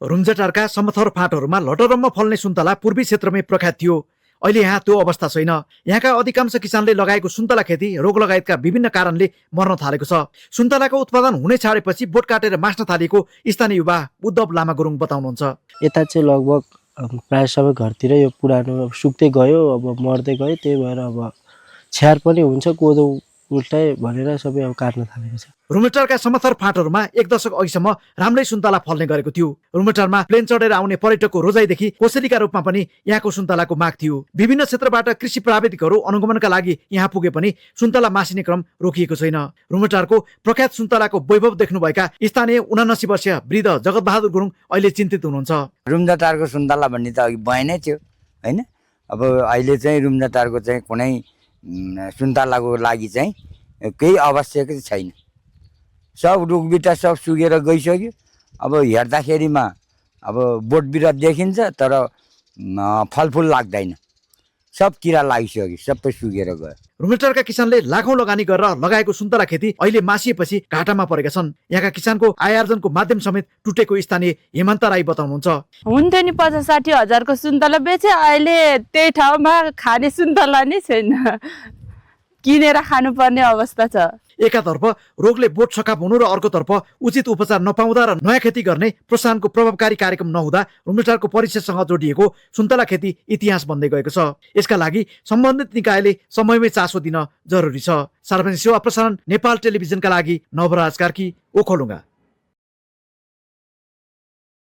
रुम्जाटारका समथर फाँटहरूमा लटरम्म फल्ने सुन्तला पूर्वी क्षेत्रमै प्रख्यात थियो। अहिले यहाँ त्यो अवस्था छैन। यहाँका अधिकांश किसानले लगाएको सुन्तला खेती रोग लगायतका विभिन्न कारणले मर्न थालेको छ। सुन्तलाको उत्पादन हुनै छाडेपछि बोट काटेर मास्न थालेको स्थानीय युवा उद्धव लामा गुरुङ बताउनुहुन्छ। यता चाहिँ लगभग प्राय सबै घरतिर यो पुरानो सुक्दै गयो, अब मर्दै गयो। त्यही भएर अब छ्यार पनि हुन्छ, कोदो उल्टाए भनेर सबै अब काट्न थालेको छ। रुमेटारका समथर फाँटहरूमा 1 दशक अघिसम्म राम्रै सुन्तला फल्ने गरेको थियो। रुमेटारमा प्लेन चढेर आउने पर्यटकको रोजाइदेखि कोसेलीका रूपमा पनि यहाँको सुन्तलाको माग थियो। विभिन्न क्षेत्रबाट कृषि प्राविधिकहरू अनुगमनका लागि यहाँ पुगे पनि सुन्तला मासिने क्रम रोकिएको छैन। रुमेटारको प्रख्यात सुन्तलाको वैभव देख्नुभएका स्थानीय 79 वर्षीय वृद्ध जगतबहादुर गुरुङ अहिले चिन्तित हुनुहुन्छ। रुम्जाटारको सुन्तला भन्ने त अघि बयानै थियो हैन। अब अहिले चाहिँ रुम्जाटारको चाहिँ कुनै सुन्तलाको लागि चाहिँ केही आवश्यक छैन। सब रुखबिटा सब सुकेर गइसक्यो। अब हेर्दाखेरिमा अब बोट बिरुवा देखिन्छ तर फलफुल लाग्दैन। सब किरा लागिसक्यो, सबै सुकेर गयो। रुमेटारका किसानले लाखौं लगानी गरेर लगाएको सुन्तला खेती अहिले मासिएपछि घाटामा परेका छन्। यहाँका किसानको आय आर्जनको माध्यम समेत टुटेको स्थानीय हेमन्त राई बताउनुहुन्छ। हुन्थ्यो नि 50-60 हजारको सुन्तला बेचे, अहिले त्यही ठाउँमा खाने सुन्तला नै छैन, किनेर खानुपर्ने अवस्था छ। एकातर्फ रोगले बोट सकाप हुनु र अर्कोतर्फ उचित उपचार नपाउँदा र नयाँ खेती गर्ने प्रोत्साहनको प्रभावकारी कार्यक्रम नहुँदा रुमेटारको परिचयसँग जोडिएको सुन्तला खेती इतिहास बन्दै गएको छ। यसका लागि सम्बन्धित निकायले समयमै चासो दिन जरुरी छ। सार्वजनिक सेवा प्रसारण नेपाल टेलिभिजनका लागि नवराज कार्की, ओखलढुङ्गा।